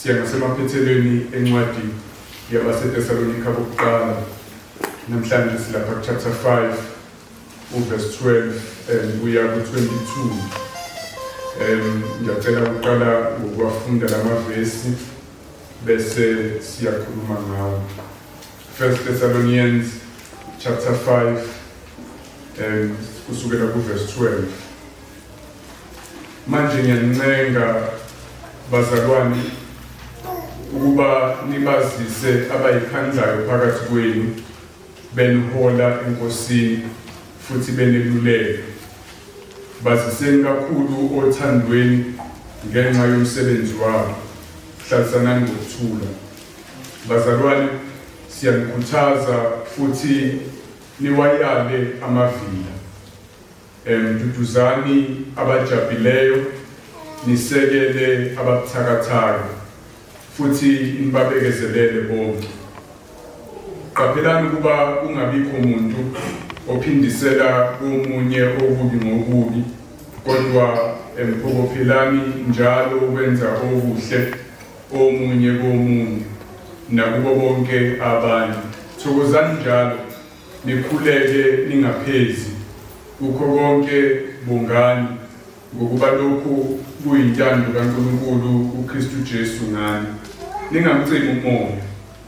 Siya ngasemaphethelweni encwadi yabaseTesalonika bokuqala. Namhlanje silapha ku-chapter 5 uverse 12 kuya ku-22. Ngiyacela ukuqala ngokuwafunda lamavesi bese siyakhuluma ngawo. First Thessalonians chapter 5 kusukela kuverse 12. Manje ngiyanincenga bazalwane ukuba nibazise abayikhandlayo phakathi kwenu benihola eNkosini futhi beneluleka. Baziseni kakhulu othandweni ngenxa yomsebenzi wabo. Hlalisanani ngokuthula. Bazalwane, siyanikhuthaza futhi niwayale amavila. Duduzani abajabhileyo, nisekele ababuthakathaka, futhi nibabekezelele bonke. Qaphelani ukuba kungabikho muntu ophindisela komunye okubi ngokubi, kodwa phokophelani njalo ukwenza okuhle omunye komunye nakubo bonke abantu. Thokozani njalo, nikhuleke ningaphezi, kukho konke bongani, ngokuba lokhu kuyintando kaNkulunkulu kuKristu Jesu ngani. Ningamcimi umoya,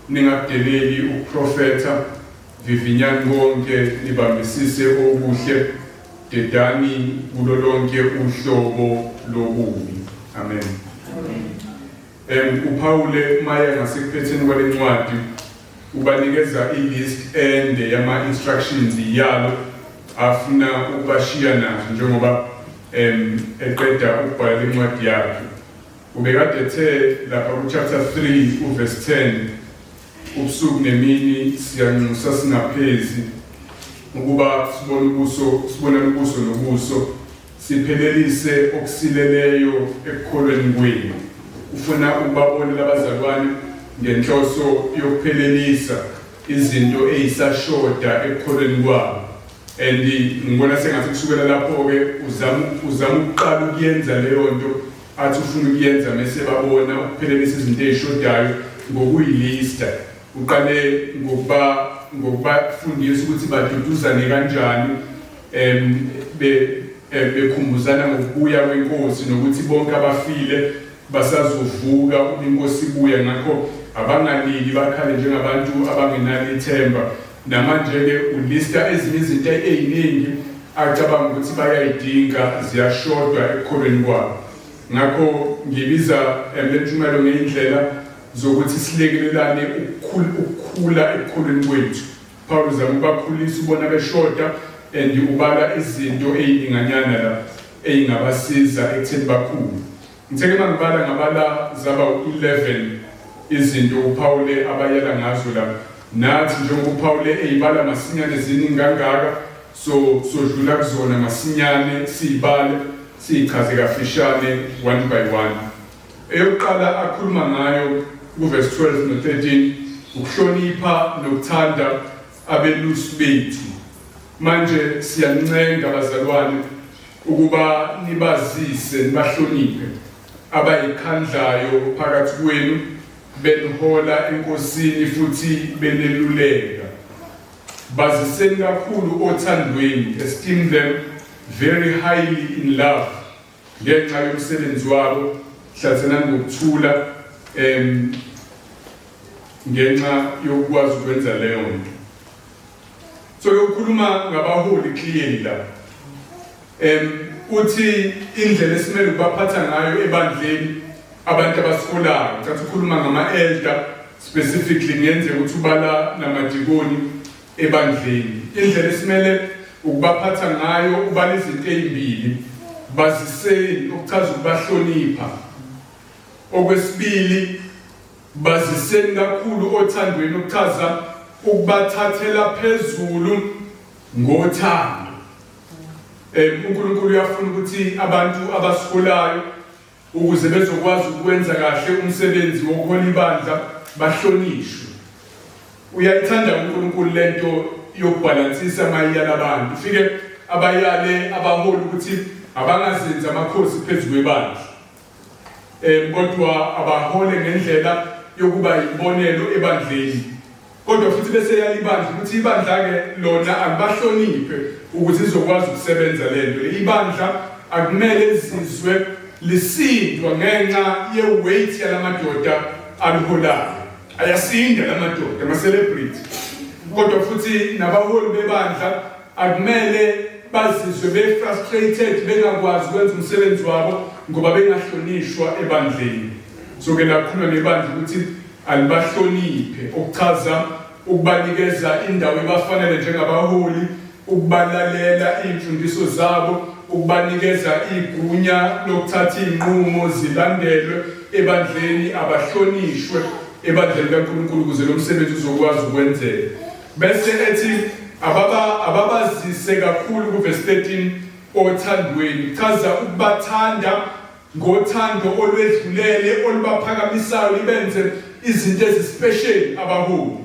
ningakudeleli ukuprofetha, vivinyani konke, nibambisise okuhle, dedani kulo lonke uhlobo lobubi. Amen. UPawule maye ngasekuphetheni kwalencwadi ubanikeza i-list ende yama-instructions yalo afuna ukubashiya nazo njengoba eqeda ukubhala incwadi yakhe. Ubekade ethe lapha ku-chapter 3 uverse 10, ubusuku nemini siyanxusa singaphezi ukuba sibone ubuso, sibonane ubuso nobuso, siphelelise okusileleyo ekukholweni kwenu. Ufuna ukubabona labazalwane ngenhloso yokuphelelisa izinto eyisashoda ekukholweni kwabo. And ngibona sengathi kusukela lapho-ke uzama ukuqala ukuyenza leyo nto athi ufuna ukuyenza, mese babona ukuphelelisa izinto ey'shodayo ngokuyilista. Uqale ngokubafundisa ukuthi baduduzane kanjani, bekhumbuzana ngokubuya kwenkosi nokuthi bonke abafile basazovuka uma inkosi ibuya, ngakho abangalili bakhale njengabantu abangenalo ithemba. Namanje-ke ulista ezinye izinto ey'ningi acabanga ukuthi bayayidinga, ziyashodwa ekukholweni kwabo. Ngakho ngibiza le ntshumayelo ngey'ndlela zokuthi silekelelane ukukhula ekukholweni kwethu. Paul uzama ukubakhulisa, ubona beshoda, and ubala izinto ey'ninganyana la ey'ngabasiza ekutheni bakhule. Ngithe-ke uma ngibala ngabala zaba u-11 izinto uPawule abayala ngazo la. Nathi njengoba uPawule eyibala masinyane ziningi kangaka, so sodlula kuzona masinyane siyibale siyichaze kafishane one by one. Eyokuqala akhuluma ngayo kuverse 12 no-13 ukuhlonipha nokuthanda abelusi bethu. Manje siyancenga bazalwane ukuba nibazise nibahloniphe abayikhandlayo phakathi kwenu, benihola eNkosini futhi beneluleka. Baziseni kakhulu othandweni, esteem them very highly in love, ngenxa yomsebenzi wabo. Hlalisanani ngokuthula ngenxa yokukwazi ukwenza leyo nto. So uyokhuluma ngabaholi clearly la. Uthi indlela esimele ukubaphatha ngayo ebandleni abantu abasiholayo. Ngicatha ukhuluma ngama-elder specifically, ngiyenzeka ukuthi ubala namadikoni ebandleni. Indlela esimele ukubaphatha ngayo, ubala izinto ey'mbili. Baziseni, okuchaza ukubahlonipha. Okwesibili, baziseni kakhulu othandweni, okuchaza ukubathathela phezulu ngothando. UNkulunkulu uyafuna ukuthi abantu abasiholayo ukuze bezokwazi ukwenza kahle umsebenzi wokuhola ibandla bahlonishwe. Uyayithanda uNkulunkulu lento yokubhalansisa mayiyala abantu. Ufike abayale abaholi ukuthi abangazenzi amakhosi phezu kwebandla. Kodwa abahole ngendlela yokuba yibonelo ebandleni. Kodwa futhi bese yalibandla ukuthi ibandla-ke lona alibahloniphe ukuze izokwazi ukusebenza le nto. Ibandla akumele lizizwe lisindwa ngenxa ye-weight yalamadoda aliholayo. Ayasinda lamadoda, ama-celebrity. Kodwa futhi nabaholi bebandla akumele bazizwe be-frustrated bengakwazi ukwenza umsebenzi wabo ngoba bengahlonishwa ebandleni. So-ke la kukhulunywa ngebandla ukuthi alibahloniphe, okuchaza ukubanikeza indawo ebafanele njengabaholi, ukubalalela iy'mfundiso zabo, ukubanikeza igunya lokuthatha iy'nqumo zilandelwe ebandleni, abahlonishwe ebandleni kaNkulunkulu ukuze lo msebenzi uzokwazi ukwenzeka. Bese ethi ababazise kakhulu kuvesi 13 othandweni, chaza ukubathanda ngothando olwedlulele olubaphakamisayo libenze izinto ezispecial abaholi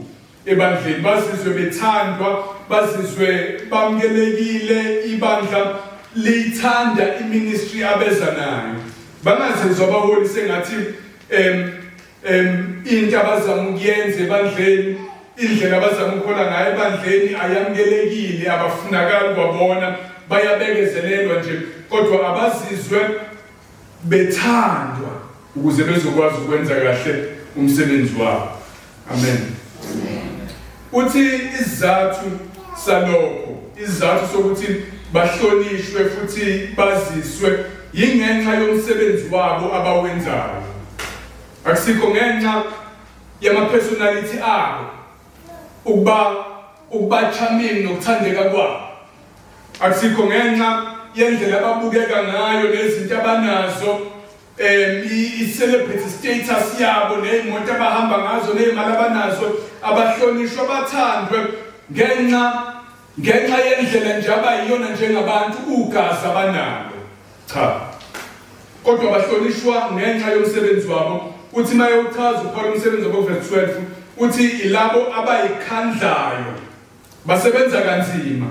ebandleni, bazizwe bethandwa, bazizwe bamukelekile, ibandla liyithanda iministry abeza nayo. Bangazizwa abaholi sengathi into abazama ukuyenza ebandleni, indlela abazama ukuhola ngayo ebandleni ayamukelekile, abafunakali kwabona, bayabekezelelwa nje, kodwa abazizwe bethandwa ukuze bezokwazi ukwenza kahle umsebenzi wabo. Amen. Uthi isizathu salokho, isizathu sokuthi bahlonishwe futhi baziswe yingenxa yomsebenzi wabo abawenzayo. Akusikho ngenxa yama-personality abo, ukuba charming nokuthandeka kwabo. Akusikho ngenxa yendlela ababukeka ngayo nezinto abanazo, i-celebrity status yabo ney'moto abahamba ngazo ney'mali abanazo, abahlonishwa bathandwe ngenxa yendlela nje abayiyona njengabantu, ugazi abanalo. Cha, kodwa bahlonishwa ngenxa yomsebenzi wabo. Uthi uma ewuchaza uPaul umsebenzi wabo verse 12, uthi ilabo abayikhandlayo, basebenza kanzima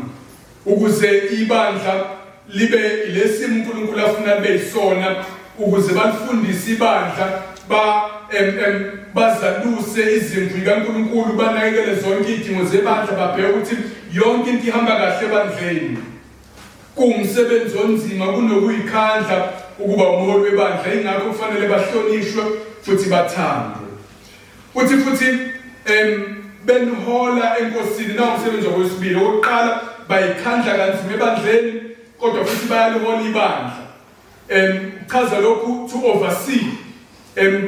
ukuze ibandla libe ilesimo uNkulunkulu afuna libe yisona, ukuze balifundise ibandla, bazaluse izimvu zikaNkulunkulu, banakekele zonke izidingo zebandla, babheke ukuthi yonke into ihamba kahle ebandleni. Kuwumsebenzi onzima kunokuyikhandla ukuba umholi webandla, ingakho kufanele bahlonishwe futhi bathandwe. Uthi futhi benihola eNkosini, nawo umsebenzi wesibili. Okokuqala bayikhandla kanzima ebandleni, kodwa futhi bayalihola ibandla. Chaza lokhu to oversee.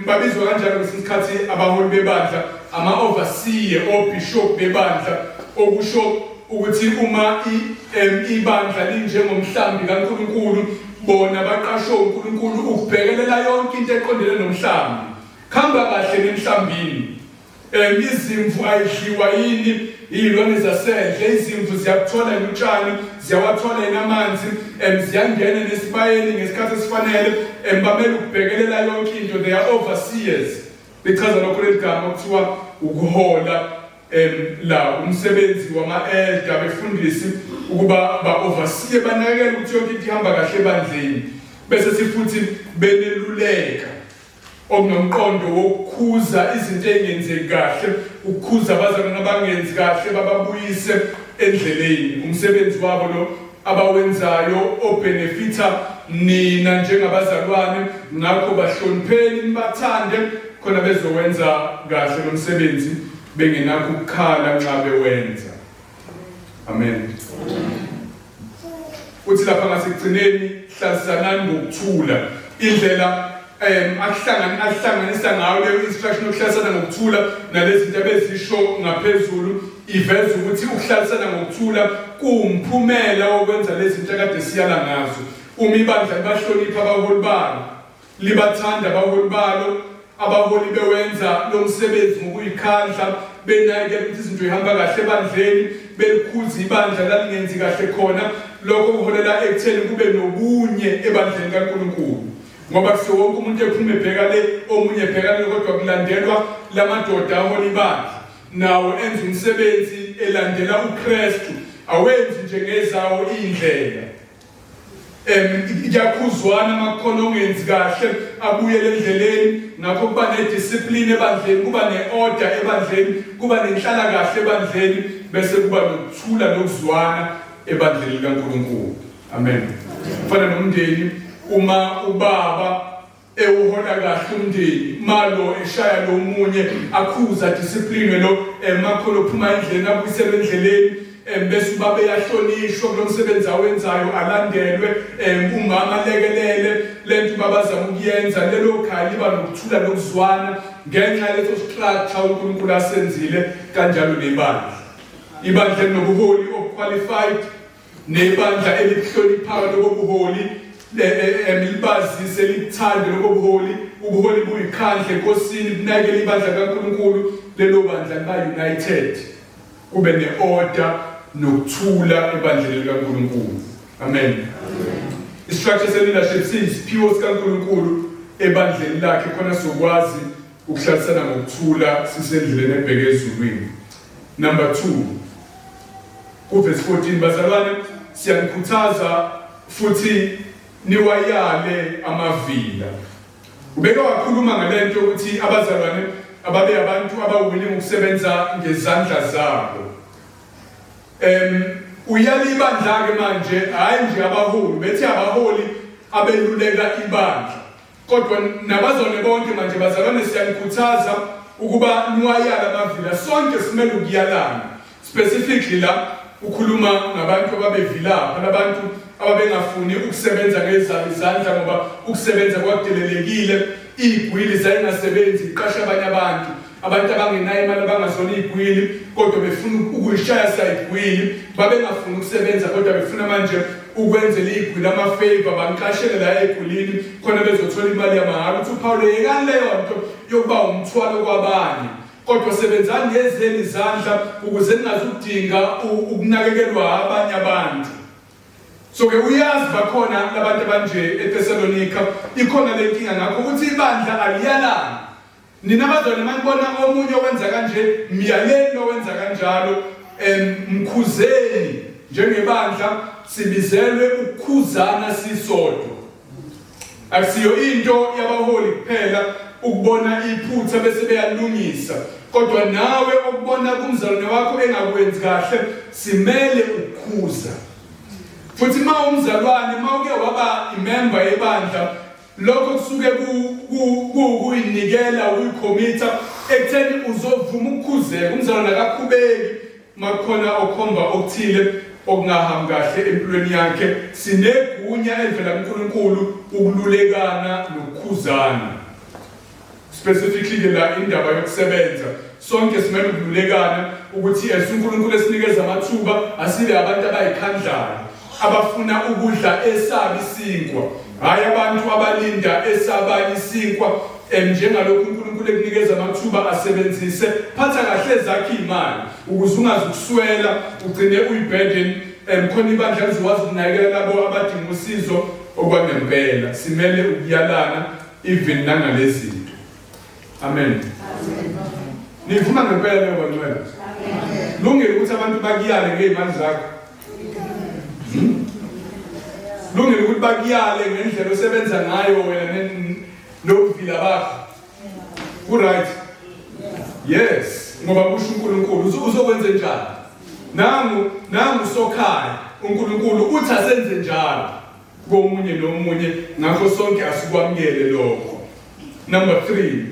Babizwa kanjalo ngesinye isikhathi abaholi bebandla, ama-overseer, obishop bebandla, okusho ukuthi uma ibandla linjengomhlambi kaNkulunkulu, bona baqashwe uNkulunkulu ukubhekelela yonke into eqondene nomhlambi. Khamba kahle nemhlambini. Izimvu ayidliwa yini iy'lwane zasendle? Izimvu ziyakuthola yini utshani, ziyawathola yini amanzi, ziyangena nesibayeni ngesikhathi esifanele? Bamele ukubhekelela yonke into, they are overseers. Lichaza lokho leli gama okuthiwa ukuhola la umsebenzi wama-elder, befundisi, ukuba ba-oversee, banakekele ukuthi yonke into ihamba kahle ebandleni, bese sifuthi beneluleka okunomqondo wokukhuza izinto ey'ngenzeki kahle, ukukhuza abazalwane abangenzi kahle, bababuyise endleleni. Umsebenzi wabo lo abawenzayo obenefitha nina njengabazalwane, ngakho bahlonipheni, nibathande, khona bezowenza kahle lo msebenzi bengenakho ukukhala nxa bewenza. Amen. Uthi lapha ngasekugcineni, hlalisanani ngokuthula. Indlela ahlanganisa ngayo leyo instruction yokuhlalisana ngokuthula nalezi zinto abezisho ngaphezulu iveza ukuthi ukuhlalisana ngokuthula kuwumphumela wokwenza lezi zinto akade siyala ngazo. Uma ibandla libahlonipha abaholi balo, libathanda abaholi balo, abaholi bewenza lo msebenzi ngokuyikhandla, benakekela ukuthi izinto ihamba kahle ebandleni, belikhuza ibandla lalingenzi kahle khona, lokho kuholela ekutheni kube nobunye ebandleni kaNkulunkulu. Ngoba kusiwo wonke umuntu ephuma ebheka le, omunye ebheka le, kodwa kulandelwa lamadoda ahola ibandla. Nawo enza umsebenzi elandela uKristu, awenzi nje ngezawo indlela. Kuyakhuzwana makukhona ongenzi kahle abuyele endleleni. Ngakho kuba nediscipline ebandleni, kuba neorder ebandleni, kuba nenhlalakahle ebandleni, bese kuba nokuthula nokuzwana ebandleni likaNkulunkulu. Amen. Kufana nomndeni, uma ubaba ewuhola kahle umndeni, malo eshaya lo munye, akhuza, discipline lo, emakholo phuma endleleni, abuyiselwe endleleni, bese ubaba eyahlonishwa kulo msebenzi awenzayo, alandelwe, umama alekelele lento ubaba azama ukuyenza. Lelo khaya liba nokuthula nokuzwana ngenxa yaleso structure uNkulunkulu asenzile. Kanjalo nebandla, ibandla elinobuholi obuqualified nebandla elibuhloniphayo lobo buholi, libazise, likuthande lobo buholi, ubuholi buyikhandle enkosini, bunakekele ibandla kaNkulunkulu, lelo bandla liba united, kube neorder nokuthula ebandleni likaNkulunkulu. Amen. Istructure se-leadership siyisiphiwo sikaNkulunkulu ebandleni lakhe, khona sokwazi ukuhlalisana ngokuthula sisendleleni ebheke ezulwini. Number 2, kuverse 14: Bazalwane, siyanikhuthaza futhi niwayale amavila. Ubeke wakhuluma ngalento ukuthi abazalwane ababe abantu abawilling ukusebenza ngezandla zabo. Uyala ibandla ke manje, hayi nje abaholi, bethi abaholi abeluleka ibandla, kodwa nabazalwane bonke. Manje bazalwane, siyanikhuthaza ukuba niwayala amavila. Sonke simele ukuyalana. Specifically la ukhuluma ngabantu ababevilapha, labantu ababengafuni ukusebenza ngezabo izandla, ngoba ukusebenza kwakudelelekile. Iy'gwili zayingasebenzi, iqasha abanye abantu, abantu abangenayo imali, abangazona iy'gwili kodwa befuna ukuyishaya sayigwili. Babengafuni ukusebenza kodwa befuna manje ukwenzela iy'gwili amafavor, bangiqashele la ey'gwilini khona bezothola imali yamahhala. Uthi uPawulo, yekani leyo nto yokuba umthwalo kwabanye, kodwa sebenzani ngezenu izandla ukuze ningazudinga ukunakekelwa abanye abantu. So ke uyazi bakhona labantu abanje eThessalonica, ikhona le nkinga. Ngakho ukuthi ibandla aliyalana. Nina bazalwane, manibona omunye owenza kanje, myaleni lo wenza kanjalo, mkhuzeni. Njengebandla sibizelwe ukukhuzana sisodwa. Akusiyo into yabaholi kuphela ukubona iphutha bese beyalungisa, kodwa nawe okubona kumzalwane wakho engakwenzi kahle, simele ukukhuza. Futhi uma umzalwane, uma uke waba imember yebandla, lokho kusuke kuyinikela, ukuyikhomitha ekutheni uzovuma ukukhuzeka. Umzalwane akakhubeki makukhona okhomba okuthile okungahambi kahle empilweni yakhe. Sinegunya elivela kuNkulunkulu ukululekana nokukhuzana. Specifically ke la indaba yokusebenza, sonke simele ukululekana ukuthi as uNkulunkulu esinikeza amathuba, asibe abantu abayikhandlayo, abafuna ukudla esabi isinkwa, hayi abantu abalinda esabanye isinkwa. Njengalokhu uNkulunkulu ekunikeza amathuba, asebenzise, phatha kahle zakhe imali ukuze ungazukuswela, ugcine uyiburden, khona ibandla lizokwazi ukunakekela labo abadinga usizo okwangempela. Simele ukuyalana even nangalezi zinto. Amen. Nivuma ngempela leyo, bangcwele? Lungile ukuthi abantu bakuyale ngey'mali zakho? Hmm? Lungile ukuthi bakuyale ngendlela osebenza ngayo wena nobuvila bakho? Ku-right? Yes, ngoba kusho uNkulunkulu. Uzokwenze njani? Nangu, nangu sokhaya, uNkulunkulu uthi asenze njalo komunye nomunye. Ngakho sonke asikwamukele lokho. Number 3,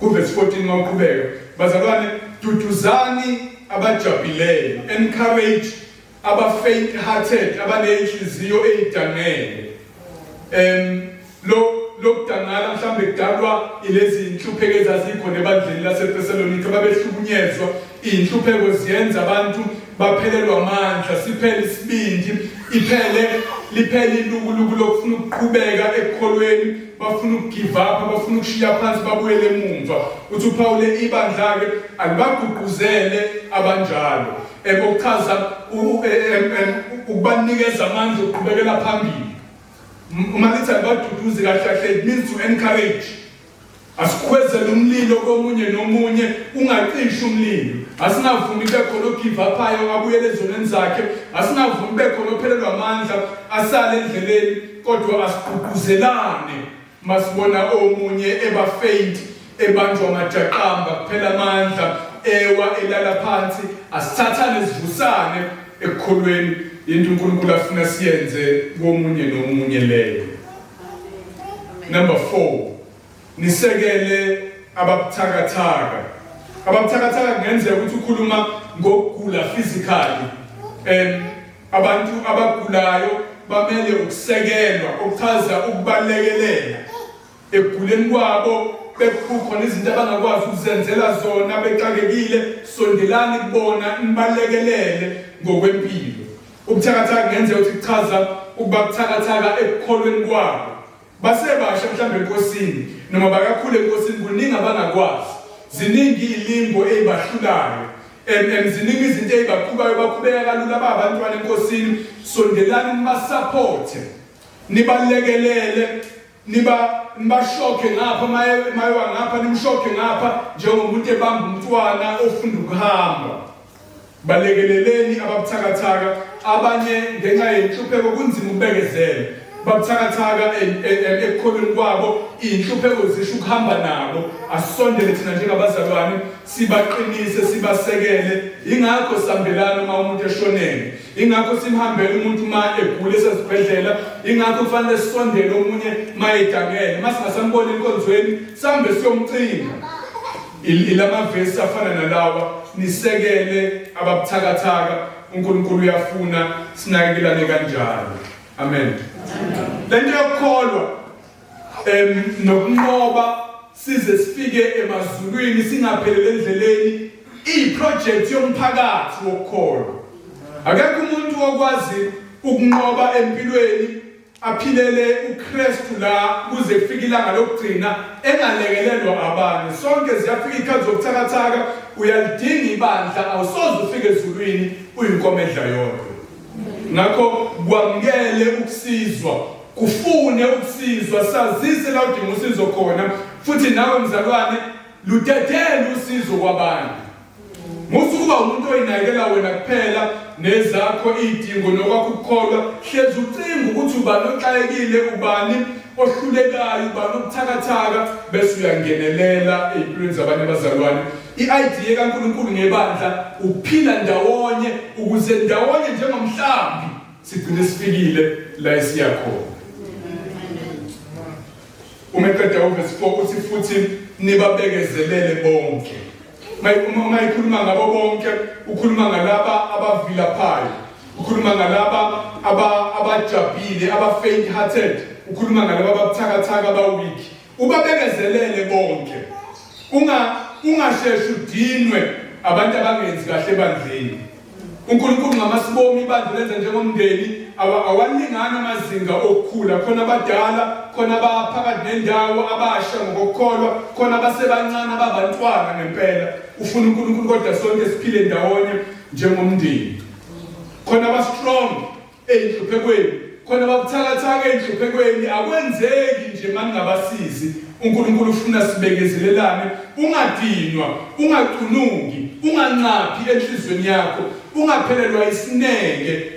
kuverse 14 mawuqhubeka: Bazalwane, duduzani abajabhileyo, encourage aba faint hearted, abanenhliziyo eyidangele. Lo lokudangala mhlambe kudalwa ilezi inhlupheko ezazikhona ebandleni laseThessalonika. Babehlukunyezwa, inhlupheko ziyenza abantu baphelelwa amandla, siphele isibindi, iphele, liphele ilukuluku lokufuna ukuqhubeka ekukholweni, bafuna ukugive up, bafuna ukushiya phansi, babuyele emumva. Uthi uPaul ibandla ke alibagqugquzele abanjalo, ekuchaza ukubanikeza amandla okuqhubekela phambili. Uma lithi alibaduduze, kahle kahle it means to encourage. Asikhwezele umlilo komunye nomunye, ungacishi umlilo. Asingavumi kube khona ogive uphayo abuyele ezonweni zakhe. Asingavumi kube khona ophelelwa amandla asale endleleni, kodwa asigqugquzelane masibona omunye eba faint, ebanjwa amajaqamba, kuphela amandla, ewa elala phansi. Asithathane sivusane ekukholweni. Into uNkulunkulu afuna siyenze komunye nomunye leyo. Number 4, nisekele ababuthakathaka. Ababuthakathaka kungenzeka ukuthi ukhuluma ngokugula physically. Abantu abagulayo bamele ukusekelwa, okuchaza ukubalekelela ekuguleni kwabo, bekukhona izinto abangakwazi ukuzenzela zona, bexakekile. Sondelani kubona, nibalekelele ngokwempilo. Ubuthakathaka kungenzeka ukuthi kuchaza ukuba buthakathaka ekukholweni kwabo. Basebasha mhlawumbe enkosini noma bakakhulu enkosini, kuningi abangakwazi. Ziningi ilingo ezibahlulayo. Ziningi izinto ezibaqhubayo, bakhubeka kalula babantwana enkosini. Sondelani nibasupporte, nibalekelele, niba nibashokhe ngapha, mayewa ngapha nimshokhe ngapha, njengomuntu ebamba umntwana ofunda ukuhamba. Balekeleleni ababuthakathaka. Abanye ngenxa yenhlupheko kunzima ukubekezela, babuthakathaka ekukholweni kwabo, iy'nhlupheko zisho ukuhamba nabo. Asisondele thina njengabazalwane, sibaqinise, sibasekele. Ingakho sihambelana uma umuntu eshonele, ingakho simhambela umuntu uma egula esezibhedlela, ingakho kufanele sisondele omunye uma edangele. Uma singasamboni enkonzweni, sihambe siyomcinga. Ilamavesi afana nalawa, nisekele ababuthakathaka. uNkulunkulu uyafuna sinakekelane kanjalo. Amen. Lento yokukholwa nokunqoba size sifike emazulwini singaphelele endleleni, iyiproject yomphakathi wokukholwa. Akekho umuntu okwazi ukunqoba empilweni aphilele uKristu la kuze kufike ilanga lokugcina engalekelelwa abanye. Sonke ziyafika ikhathi zokuthakathaka, uyalidinga ibandla, awusoze ufike ezulwini uyinkomo edla yodwa. Ngakho kwamukele ukusizwa, kufune ukusizwa, sazise la udinga usizo khona, futhi nawe mzalwane ludedele usizo kwabanye. Musa ukuba umuntu oyinakekela wena kuphela nezakho iy'dingo nokwakho ukukholwa. Hlezi ucinga ukuthi ubani oxakekile, ubani ohlulekayo, ubani obuthakathaka, bese uyangenelela ey'mpilweni zabanye abazalwane. I-idea kaNkulunkulu ngebandla ukuphila ndawonye, ukuze ndawonye njengomhlambi sigcine sifikile la esiya khona. Uma eqeda uvesi 4 uthi futhi nibabekezelele bonke. Uma ikhuluma ngabo bonke, ukhuluma ngalaba abavilaphayo, ukhuluma ngalaba abajabhile, aba-faint hearted, ukhuluma ngalaba ababuthakathaka, abaweak. Ubabekezelele bonke. Ungasheshi udinwe abantu abangenzi kahle ebandleni. uNkulunkulu ngamasibomi ibandla lenza njengomndeni, awalingani amazinga okukhula. Khona abadala, khona abaphakathi nendawo, abasha ngokukholwa, khona abasebancane, ababantwana ngempela. Ufuna uNkulunkulu kodwa sonke siphile ndawonye njengomndeni. Khona aba-strong ey'nhluphekweni, khona ababuthakathaka ey'nhluphekweni. Akwenzeki nje maningabasizi. uNkulunkulu ufuna sibekezelelane. Ungadinwa, ungacunuki, unganxaphi enhliziyweni yakho, ungaphelelwa isineke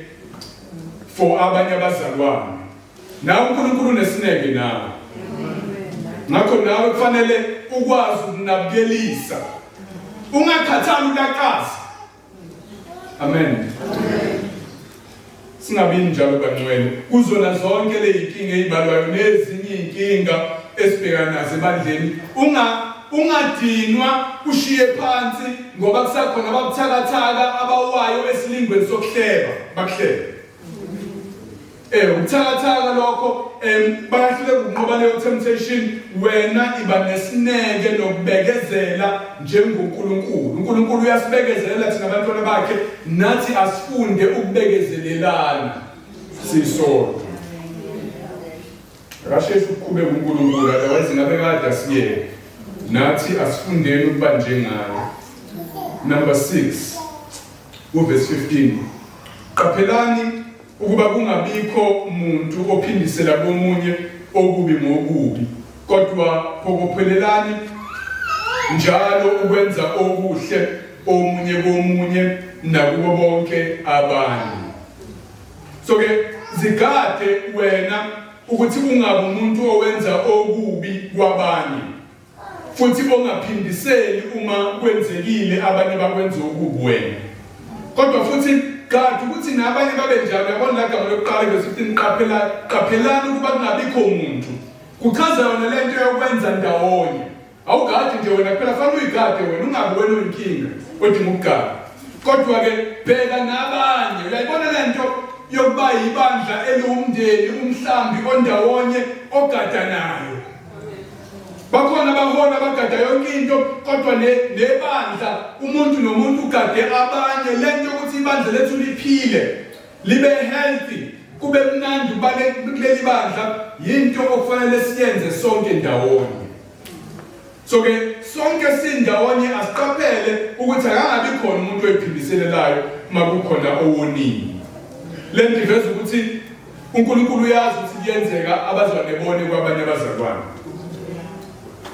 for abanye abazalwane. Nawe uNkulunkulu unesineke nawe, ngakho nawe kufanele ukwazi ukunabukelisa, ungakhathali ulaqaza. Amen. Singabi njalo bangcwele kuzona zonke leyinkinga ezibalwayo nezinye inkinga esibhekana nazo ebandleni. Ungadinwa ushiye phansi ngoba kusakhona ababuthakathaka abawayo esilingweni sokuhleba, bakuhleba. Ubuthakathaka lokho, bayahluleka ukunqoba leyo temptation. Wena iba nesineke nokubekezela njengoNkulunkulu. uNkulunkulu uyasibekezelela thina abantwana bakhe, nathi asifunde ukubekezelelana sisodwa. Akasheshi ukukhubeka uNkulunkulu, otherwise ngabe kade asiyeke. Nathi asifundeni ukuba njengaye. Number 6, uvesi 15. Qaphelani ukuba kungabikho muntu ophindisela komunye okubi ngokubi. Kodwa phokophelelani njalo ukwenza okuhle omunye komunye nakubo bonke abanye. So ke zigade wena ukuthi ungabe umuntu owenza okubi kwabanye futhi ongaphindiseli uma kwenzekile abanye bakwenza okubi wena. Kodwa futhi gada ukuthi nabanye babe njalo. Yabona la gama lokuqala verse 15, qaphela, qaphelani ukuba kungabikho muntu. Kuchaza yona lento yokwenza ndawonye. Awugadi nje wena kuphela, fanele uyigade wena, ungabi wena oyinkinga odinga ukugada. Kodwa ke bheka nabanye. Uyayibona lento yokuba yibandla eliwumndeni, umhlambi ondawonye ogadanayo. Bakhona abaholi abagada yonke into kodwa nebandla umuntu nomuntu ugade abanye. Lento yokuthi ibandla lethu liphile, libe healthy, kube mnandi ukuba kuleli bandla yinto okufanele siyenze sonke ndawonye. So ke sonke sindawonye asiqaphele ukuthi akangabi khona umuntu oyiphindiselelayo uma kukhona owonile. Le nto iveza ukuthi uNkulunkulu uyazi ukuthi kuyenzeka abazalwane bone kwabanye abazalwane.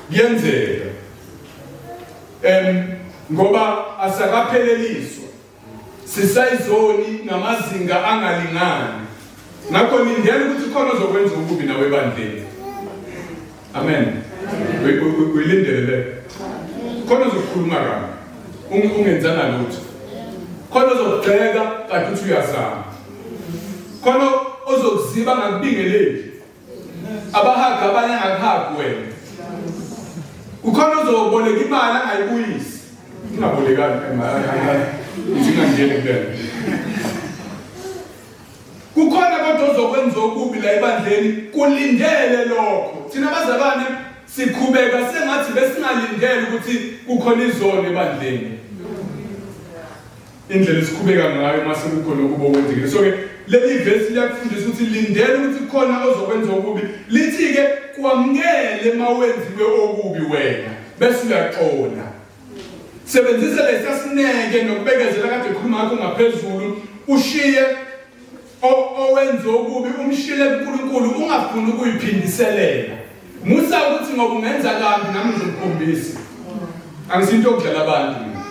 Kuyenzeka. Ngoba asakapheleliswa. Sisayizoni ngamazinga angalingani. Ngakho lindela ukuthi khona ozokwenza okubi nawe ebandleni. Amen. Uyilindele le. Khona ozokukhuluma kabi. Ungenzanga lutho. Khona ozokugxeka kanti uthi uyazama. Khona ozokuziba ngakubingeleli. Abahaga abanye angakuhagi wena. Kukhona ozoboleka imali angayibuyisi. Ingabolekani imali. Ngingangeni kulena. Kukhona kodwa ozokwenza okubi la ebandleni, kulindele lokho. Thina bazalwane sikhubeka sengathi besingalindele ukuthi kukhona izono ebandleni. Indlela esikhubeka ngayo uma sekukhona okubi okwenzekile. So ke leli vesi liyakufundisa ukuthi lindele ukuthi kukhona ozokwenza okubi. Lithi ke kwamukele mawenziwe okubi wena bese uyaxola. Sebenzisa lesa sineke nokubekezela kade khuluma ngakho ngaphezulu, ushiye owenza okubi, umshile kuNkulunkulu, ungafuni ukuyiphindiselela. Musa ukuthi ngoba ungenza kambi nami ngizokukhombisa. Angisinto yokudlala abantu mina.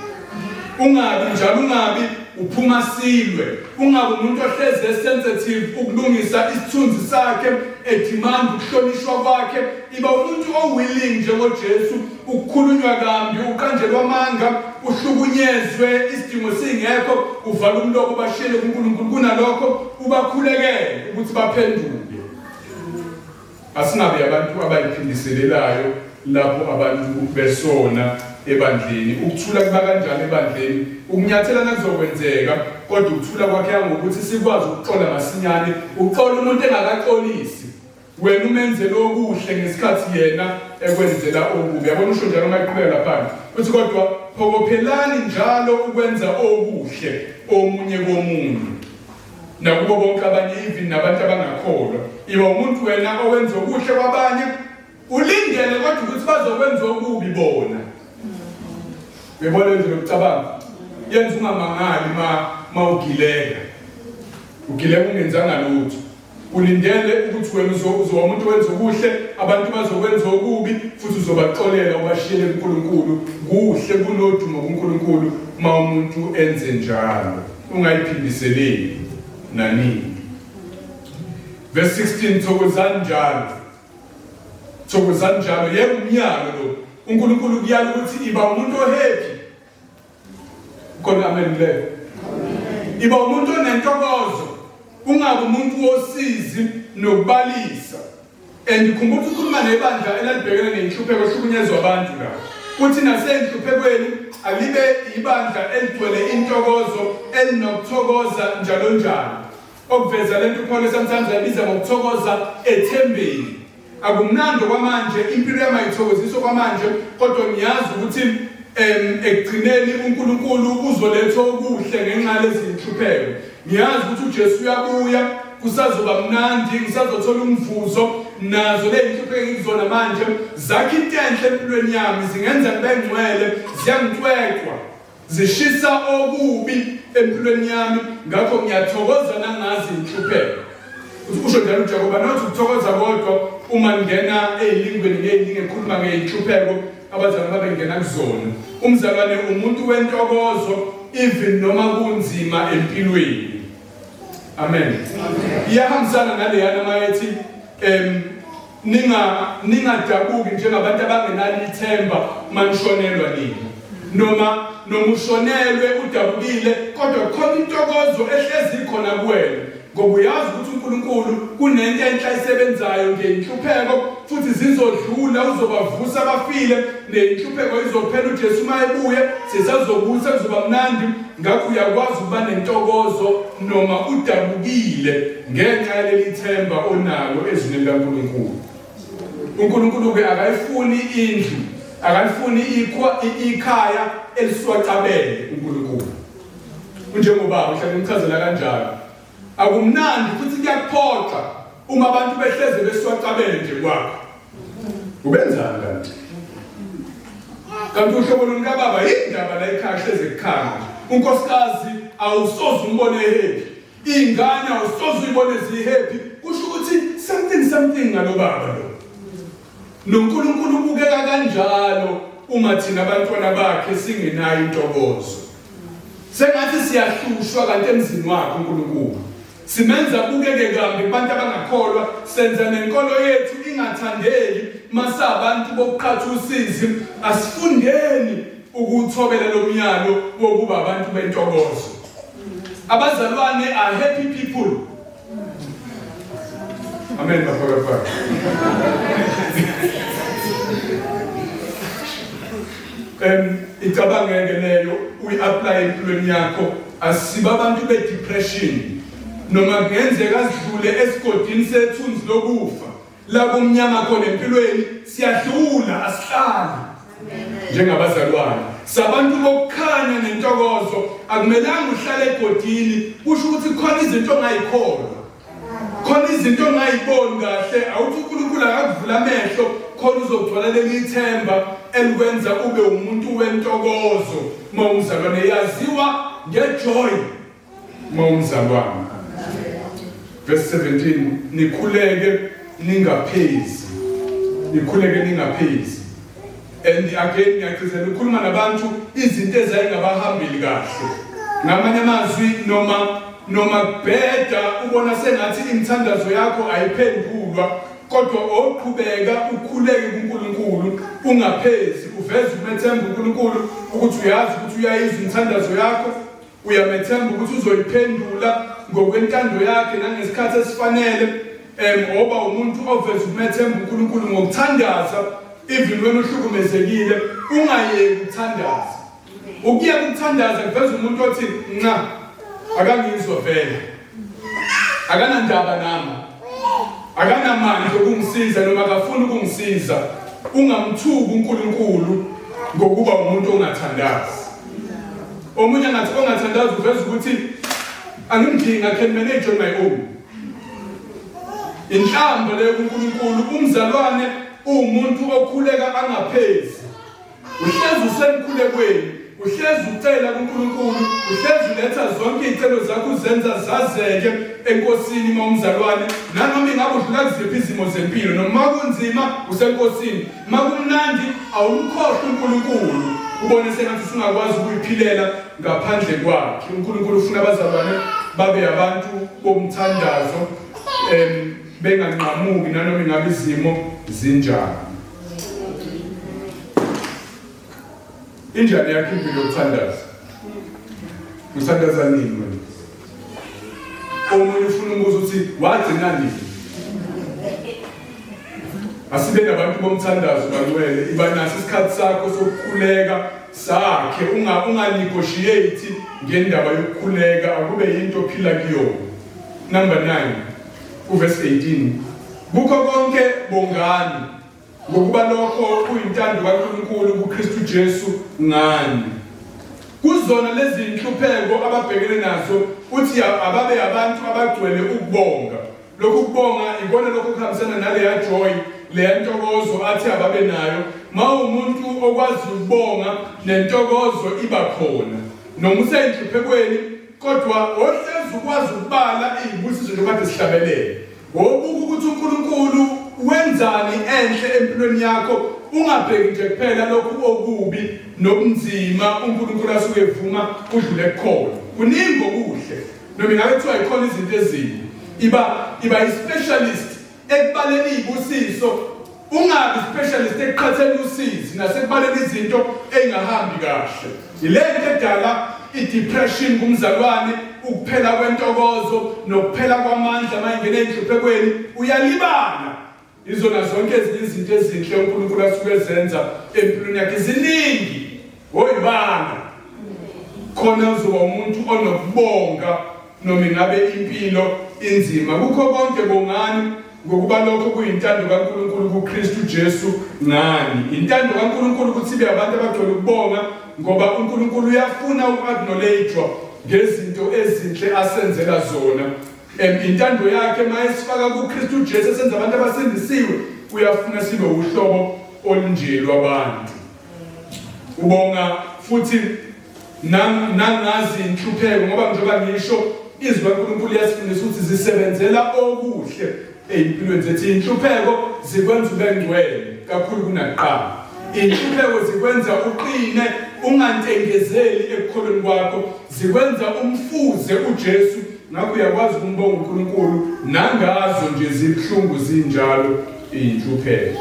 Ungabi njalo, ungabi uphuma silwe, ungabi umuntu ohlezi esensitive ukulungisa isithunzi sakhe, edemand ukuhlonishwa kwakhe. Iba umuntu owilling njengoJesu ukukhulunywa kambi, uqanjelwa amanga, uhlukunyezwe isidingo singekho, uvala umlomo ubashiyele kuNkulunkulu. Kunalokho ubakhulekele ukuthi baphenduke. Asingabi abantu abayiphindiselelayo lapho abantu besona ebandleni. Ukuthula kuba kanjani ebandleni? Ukunyathelana kuzokwenzeka, kodwa ukuthula kwakheka ngokuthi sikwazi ukuxola masinyane. Uxola umuntu engakaxolisi. Wena umenzele okuhle ngesikhathi yena ekwenzela okubi. Yabona usho njalo uma eqhubeka lapha. Uthi kodwa phokophelani njalo ukwenza okuhle omunye komunye nakubo bonke abanye, even nabantu abangakholwa. Iba umuntu wena owenza okuhle kwabanye, ulindele kodwa ukuthi bazokwenza okubi bona. Uyabona indlela yokucabanga yenza ungamangali ma ugileka, ugileka ungenzanga lutho. Ulindele ukuthi wena uzoba umuntu owenza okuhle, abantu bazokwenza okubi, futhi uzobaxolela ubashiyele kuNkulunkulu. Kuhle, kunodumo kuNkulunkulu uma umuntu enze njalo. Ungayiphindiseleli nanini. Verse 16, thokozani njalo. Thokozani njalo. Yebo, umyalo lo. uNkulunkulu kuyala ukuthi iba umuntu ohappy. Khona amen leyo. Iba umuntu onentokozo, ungabe umuntu wosizi nokubalisa. And khumbula ukuthi ukhuluma nebandla elalibhekene nenhlupheko, ehlukunyezwa abantu la. Uthi nasenhluphekweni alibe ibandla eligcwele intokozo, elinokuthokoza njalo njalo. Okuveza lento uPaul sometimes ayibiza ngokuthokoza ethembeni. Akumnandi okwamanje, impilo yami ayithokozisi okwamanje, kodwa ngiyazi ukuthi ekugcineni uNkulunkulu uzoletha okuhle ngenxa yalezi zinhlupheko. Ngiyazi ukuthi uJesu uyabuya, kusazoba mnandi, ngisazothola umvuzo. Nazo le zinhlupheko engikuzona manje zakha into enhle empilweni yami, zingenza ngibe ngcwele, ziyangicwecwa, zishisa okubi empilweni yami, ngakho ngiyathokoza nangazi inhlupheko. Usho njalo uJakoba, not ukuthokoza kodwa Uma ngena ezilingweni ngezilingo ekhuluma ngeyinhlupheko abazalwane babengena kuzona. Umzalwane umuntu wentokozo even noma kunzima empilweni. Amen. Iyahambisana naleyana mayethi ninga ningadabuki njengabantu abangenalo ithemba manishonelwa nina. Noma noma ushonelwe udabukile kodwa khona intokozo ehlezi khona kuwena. Ngoba uyazi ukuthi uNkulunkulu kunento enhle ayisebenzayo ngenhlupheko futhi zizodlula, uzobavusa abafile nenhlupheko izophela. UJesu uma ebuye sisazobusa, kuzoba mnandi. Ngakho uyakwazi ukuba nentokozo noma udabukile ngenxa yaleli themba onalo ezwini likaNkulunkulu. UNkulunkulu-ke akayifuni indlu, akalifuni ikhaya eliswacabele uNkulunkulu. Unjengobaba uhlale ngichazela kanjalo. Akumnandi futhi kuyakuphoxa uma abantu behleze beswacabele nje kwakho. Ubenzani kanti? Kanti uhlobo luni kababa yindaba la ekhaya hleze kukhanga nje. Unkosikazi awusoze umbone happy. Ingane awusoze uyibone zihappy. Kusho ukuthi something something ngalo baba lo. NoNkulunkulu ubukeka kanjalo uma thina abantwana bakhe singenayo intokozo. Sengathi siyahlushwa kanti emzini wakhe uNkulunkulu. Simenza abukeke kambi kubantu abangakholwa, senza nenkolo yethu ingathandeki masabantu bokuqhatha usizi. Asifundeni ukuthobela lo myalo wokuba abantu bentokozo. Abazalwane are happy people. Amen bafaka. Icabangeke leyo uyi-apply empilweni yakho. Asiba abantu be-depression noma kungenzeka sidlule esigodini sethunzi lokufa la kumnyama khona empilweni, siyadlula, asihlali njengabazalwane. Sabantu bokukhanya nentokozo. Akumelanga uhlale egodini, kusho ukuthi khona izinto ongayikholwa, khona izinto ongayiboni kahle. Awuthi uNkulunkulu akakuvula amehlo khona uzogcwala leli ithemba elikwenza ube umuntu wentokozo. Uma umzalwane yaziwa ngejoy, uma umzalwane. Verse 17, nikhuleke ningaphezi, nikhuleke ningaphezi. And again ngiyagcizelela, ukhuluma nabantu izinto ezayingabahambeli kahle. Ngamanye amazwi, noma kubheda ubona sengathi imithandazo yakho ayiphendulwa, kodwa oqhubeka ukhuleke kuNkulunkulu ungaphezi, uveze ukumethemba uNkulunkulu ukuthi uyazi ukuthi uyayizwa imithandazo yakho, uyamethemba ukuthi uzoyiphendula ngokwentando yakhe nangesikhathi esifanele. Ngoba umuntu oveza ukumethemba uNkulunkulu ngokuthandaza, even wena uhlukumezekile, ungayeki ukuthandaza. Ukuyeka ukuthandaza kuveza umuntu othi nca akangizwa vele, akanandaba nami, akanamandla okungisiza noma akafuni ukungisiza. Ungamthuki uNkulunkulu ngokuba umuntu ongathandazi. Omunye angathi ongathandazi uveza ukuthi angimdingi, I can manage on my own. Inhlamba leyo kuNkulunkulu. Umzalwane uwumuntu okhuleka angaphezi, uhlezi usemkhulekweni, uhlezi ucela kuNkulunkulu, uhlezi uletha zonke izicelo zakho, uzenza zazeke enkosini. Uma umzalwane, nanoma ingabe udlula kuziphi izimo zempilo, noma kunzima, usenkosini, makumnandi, awumkhohlwa uNkulunkulu, ubone sengathi usungakwazi ukuyiphilela ngaphandle kwakhe. uNkulunkulu ufuna abazalwane babe abantu bomthandazo, benganqamuki nanoma ingabe izimo zinjani. Injani yakho impilo yokuthandaza? Uthandaza nini wena? Omunye ufuna umbuzo ukuthi wagcina nini? Asibe nabantu bomthandazo bangcwele. Iba naso isikhathi sakho sokukhuleka sakhe, unga negotiate ngendaba yokukhuleka, akube yinto ophila kuyona. Number 9, uverse 18, kukho konke bongani, ngokuba lokho kuyintando kaNkulunkulu kuKristu Jesu ngani. Kuzona lezi inhlupheko ababhekene nazo, uthi ababe abantu abagcwele ukubonga. Lokhu kubonga ikona lokho kuhambisana naleya joy, leya ntokozo athi ababe nayo. Mawumuntu okwazi ukubonga, nentokozo iba khona noma useyinhluphekweni, kodwa ohlezi ukwazi ukubala izibusiso njengoba sihlabelele, wobuka ukuthi uNkulunkulu Wenzani enhle empilweni yakho ungabheki nje kuphela lokhu okubi nobunzima uNkulunkulu asuke evuma udlule kukhona. Kuningi okuhle noma ingabe kuthiwa ikhona izinto ezimbi. Iba i-specialist ekubaleni izibusiso ungabi specialist ekuqhatheni usizi nasekubaleni izinto ey'ngahambi kahle. Yile nto edala i-depression kumzalwane, ukuphela kwentokozo nokuphela kwamandla uma ingena ey'nhluphekweni, uyalibala izona zonke ezinye izinto ezinhle uNkulunkulu asuke ezenza empilweni yakhe ziningi woyibala khona uzoba umuntu onokubonga noma ingabe impilo inzima kukho konke bongani Ngokuba lokho kuyintando kaNkulunkulu kuKristu Jesu ngani. Intando kaNkulunkulu ukuthi ibe abantu abagcwele ukubonga ngoba uNkulunkulu uyafuna uku-acknowledgewa ngezinto ezinhle asenzela zona. Intando yakhe mayesifaka kuKristu Jesu esenza abantu abasindisiwe uyafuna sibe uhlobo olunje lwabantu. Ubonga futhi nangazi inhlupheko ngoba njengoba ngisho izwi laNkulunkulu liyasifundisa ukuthi zisebenzela okuhle ezimpilweni zethu. Inhlupheko zikwenza ube ngcwele kakhulu kunakuqala. Inhlupheko zikwenza uqine ungantengezeli ekukholweni kwakho, zikwenza umfuze uJesu, ngakho uyakwazi ukumbonga uNkulunkulu nangazo nje zibuhlungu zinjalo inhlupheko.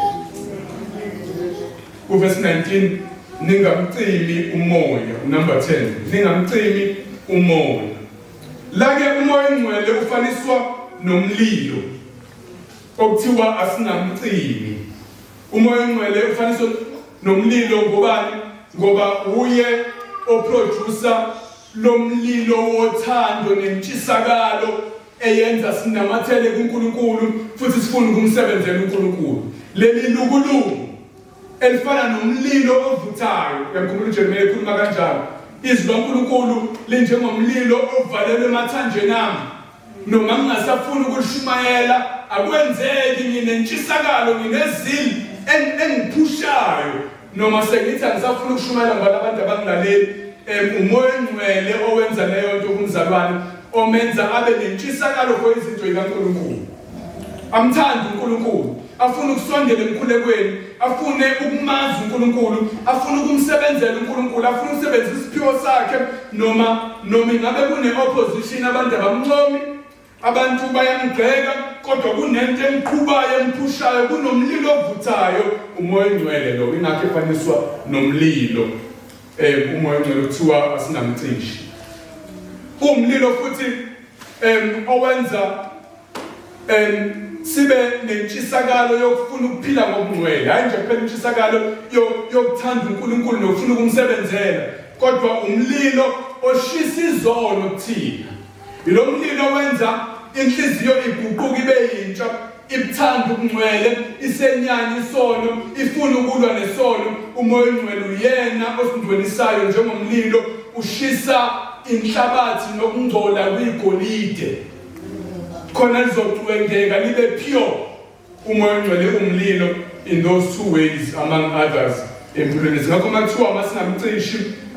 Kuvesi 19 ningamcimi umoya, number 10 ningamcimi umoya. La ke umoya ongcwele ufaniswa nomlilo okuthiwa asingamcimi. Umoya ongcwele ufaniswa nomlilo ngobani? Ngoba uye oproducer lomlilo wothando nentshisakalo eyenza sinamathele kuNkulunkulu futhi sifune ukumsebenzela uNkulunkulu. Leli lukuluku elifana nomlilo ovuthayo, uyamkhumbula uJeremiya ekhuluma kanjalo, izwi laNkulunkulu linjengomlilo ovalelwe emathanjeni ami, noma ngingasafuni ukulishumayela akwenzeki, nginentshisakalo, nginezil engiphushayo noma sengithi angisafuni ukushumayela ngoba abantu abangilaleli. Umoya ongcwele owenza leyo nto kumzalwane, omenza abe nentshisakalo for izinto zikaNkulunkulu, amthande uNkulunkulu, afune ukusondela emkhulekweni, afune ukumazi uNkulunkulu, afune ukumsebenzela uNkulunkulu, afune ukusebenzisa isiphiwo sakhe noma ingabe kune-opposition, abantu abamncomi, abantu bayamgxeka, kodwa kunento emqhubayo, emphushayo, kunomlilo ovuthayo, umoya ongcwele lo. Ingakho efaniswa nomlilo. Umoya ongcwele kuthiwa asingamcishi. Umlilo futhi owenza sibe nentshisakalo yokufuna ukuphila ngokungcwele, hayi nje kuphela intshisakalo yokuthanda uNkulunkulu nokufuna ukumsebenzela, kodwa umlilo oshisa izono kuthina. Yilo mlilo owenza inhliziyo iguquke ibe yintsha, ibuthanda ubungcwele, isenyanya isono, ifuna ukulwa nesono. Umoya ongcwele uyena osingcwelisayo njengomlilo ushisa inhlabathi nokungcola kuyigolide, khona lizocwengeka libe pure. Umoya ongcwele umlilo in those two ways among others empilweni zethu. Ngakho uma kuthiwa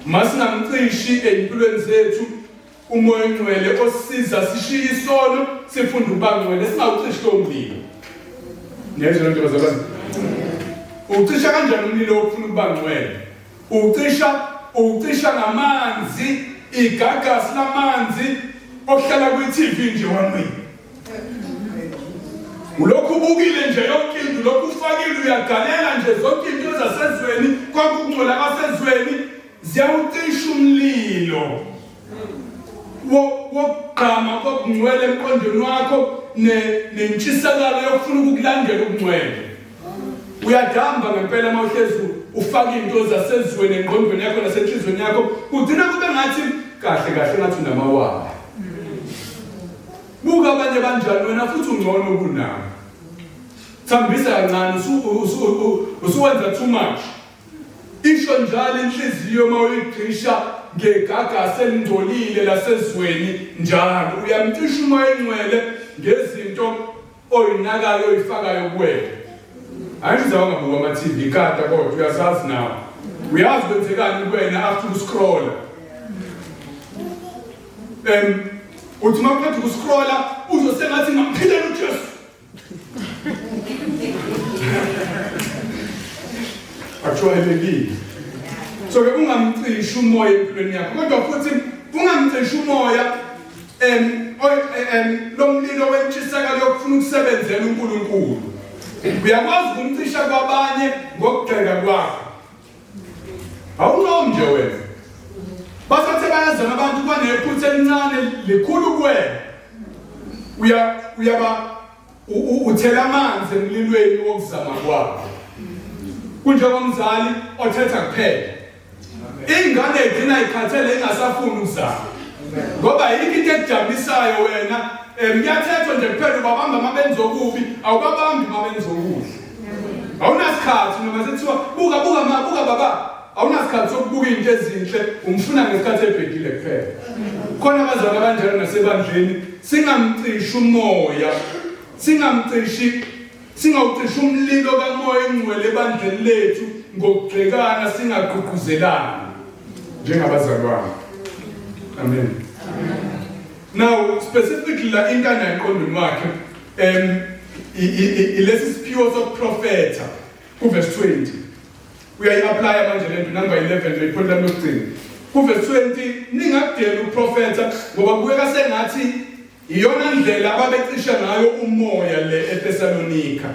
masingamcishi ey'mpilweni zethu umoya ongcwele osisiza sishiye isono sifunde ukuba ngcwele, singawucishi lowo mlilo. Niyezwa lento bazalwane? Ucisha kanjani umlilo wokufuna ukuba ngcwele? Ucisha ngamanzi, igagasi lamanzi ohlala kwi-TV nje one way. Ulokhu ubukile nje yonke into, ulokhu ufakile uyagalela nje zonke into zasezweni, konke ukungcola kwasezweni ziyawucisha umlilo wokugqama kokungcwele emqondweni wakho nentshisakalo yokufuna ukukulandela ukungcwele. Uyadamba ngempela uma uhlezi ufaka into zasezweni engqondweni yakho nasenhlizweni yakho, kugcina kube ngathi kahle kahle ngathi unamawala. Buka abanye banjani, wena futhi ungcono kunabo. Thambisa kancane, usuwenza too much. Isho njalo inhliziyo uma uyigqisha ngegagasi elingcolile lasezweni njalo. Uyamcisha umoya engcwele ngezinto oyinakayo oyifakayo kuwena. Hayi nje ungabuka ama-TV kade, kodwa uyazazi nawe. Uyazi kwenzekani kuwena after ukuscrolla. Uthi uma uqeda ukuscrolla uzosengathi ngamphilela uJesu. Akujwayelekile. So ke ungamcishi umoya empilweni yakho, kodwa futhi ungamcishi umoya lo mlilo wentshisakalo yokufuna ukusebenzela uNkulunkulu. Uyakwazi ukumcisha kwabanye ngokugxeka kwakho. Awunqomi nje wena. Basathe bayazana abantu kwanephutha elincane likhulu kuwena. Uya uyaba uthela amanzi emlilweni wokuzama kwakho. Kunjengomzali othetha kuphela. Ingane igcina ikhathele ingasafuni ukuzama. Ngoba yikho into ekujabulisayo wena kuyathethwa nje kuphela ubabamba uma benza okubi awubabambi uma benza okuhle. Awunasikhathi noma sethiwa buka buka ma buka baba awunasikhathi sokubuka into ezinhle umfuna ngesikhathi ebhekile kuphela. Khona abazali abanjalo nasebandleni singamcishi umoya singamcishi singawucishi umlilo kamoya engcwele ebandleni lethu ngokugxekana singagqugquzelani njengabazalwane. Amen. Now specifically la into anayo emqondweni wakhe ilesi siphiwo sokuprofetha kuverse 20. Uyayi-applya manje lento number 11 nje ipoint lami lokugcina. Kuverse 20 ningakudeli ukuprofetha ngoba kubukeka sengathi iyona ndlela ababecisha ngayo umoya le eThessalonika.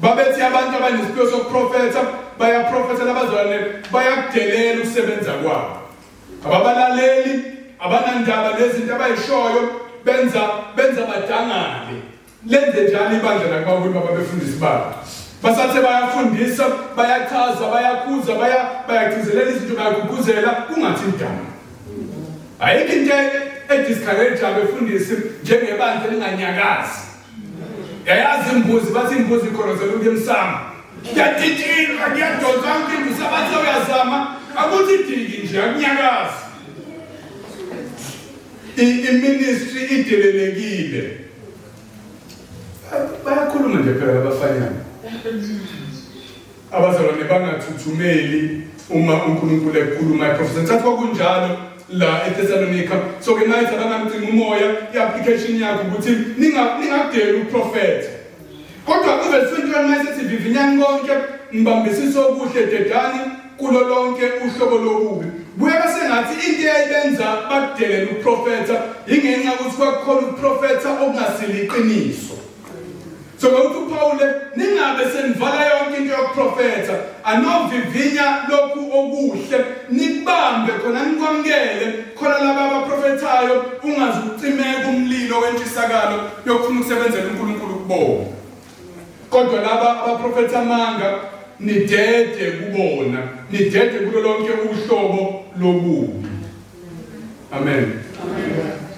Babethi abantu abanesiphiwo sokuprofetha bayaprofetha labazalwane bayakudelela ukusebenza kwabo. Ababalaleli, abanandaba nezinto abayishoyo, benza benza badangale. Lenze njalo ibandla nakubaholi bababefundisi babo. Basathe bayafundisa, bayachaza, bayakhuza, baya bayagcizelela izinto bayagqugquzela kungathi mdala. Ayikho into ediscourage abefundisi njengebandla elinganyakazi. Yayazi imbuzi bathi imbuzi ikholozela ukuya emsamo. Kuyatitshilwa, kuyadonswa inkinga usabathi uyazama akuthi diki nje akunyakazi. I-ministry idelelekile. Bayakhuluma nje phela labafanyana. Abazalwane bangathuthumeli uma uNkulunkulu ekhuluma eprofesa. Ngicatha kwakunjalo la eThessalonika. So ke manje abangamcinga umoya i-application yakho ukuthi ningakudeli uprofetha. Kodwa kuverse 21 mayesethi vivinyani konke nibambisise okuhle dedani kulo lonke uhlobo lobubi. Buyeka sengathi into eyayibenza bakudelele ukuprofetha ingenxa ukuthi kwakukhona ukuprofetha okungasile iqiniso. So ngokuthi uPawule ningabe senivala yonke into yokuprofetha anovivinya lokhu okuhle nikubambe khona nikwamukele khona laba abaprofethayo ungaze ucimeke umlilo wentshisakalo yokufuna ukusebenzela uNkulunkulu kubona. Kodwa laba abaprofetha amanga nidede kubona, nidede kulo lonke uhlobo lobubi. Amen.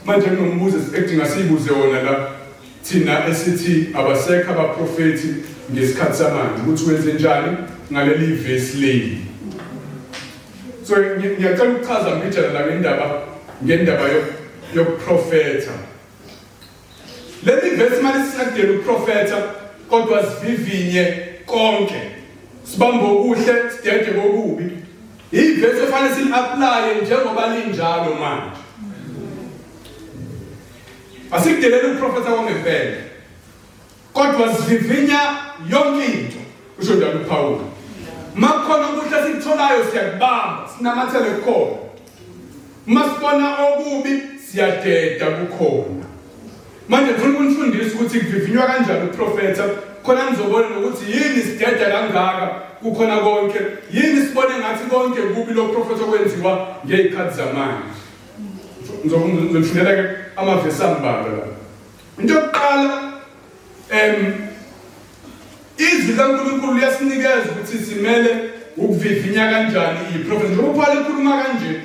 Manje kunombuzo ekudinga siyibuze wona la thina esithi abasekho abaprofethi ngesikhathi samanje ukuthi wenze njani ngaleli vesi leli. So ngiyacela ukuchaza mbijana la ngendaba yokuprofetha. Leli vesi manje singakudela ukuprofetha kodwa sivivinye konke. Sibambe okuhle sidede kokubi. Ivesi efanele sili-applye njengoba linjalo manje. Asikudeleli ukuprofetha kwangempela. Kodwa sivivinya yonke into, usho njalo uPawulu. Makukhona okuhle esikutholayo siyakubamba, sinamathele kukhona. Uma sibona okubi siyadeda kukhona. Manje ngifuna ukunifundisa ukuthi kuvivinywa kanjani ukuprofetha khona nizobona nokuthi yini sideda kangaka kukhona konke, yini sibone ngathi konke kubi lokuprofetha okwenziwa ngey'khathi zamanje. Ngizonifundela ke amavesi ambalwa la. Into yokuqala izwi likaNkulunkulu liyasinikeza ukuthi simele ukuvivinya kanjani iprofethi. Njengoba uPaul ekhuluma kanje,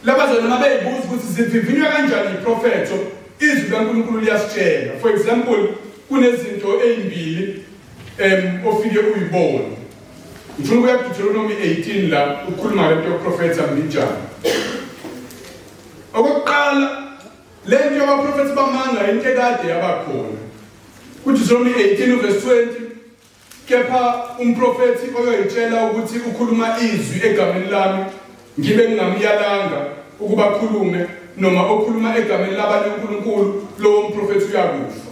labazalwane uma beyibuza ukuthi zivivinywa kanjani iprofetho, izwi likaNkulunkulu liyasitshela. For example, kunezinto ezimbili ofike uyibone. Ngifuna ukuya kuDeuteronomy 18 la ukhuluma ngento yokuprofetha mbijana. Okokuqala Le nto yabaprofethi bamanga into ekade yabakhona. KuDeuteronomy 18 uverse 20 kepha umprofethi oyoyitshela ukuthi ukhuluma izwi egameni lami ngibe ngingamyalanga ukuba akhulume noma okhuluma egameni labanye uNkulunkulu lowo mprofethi uyakufa.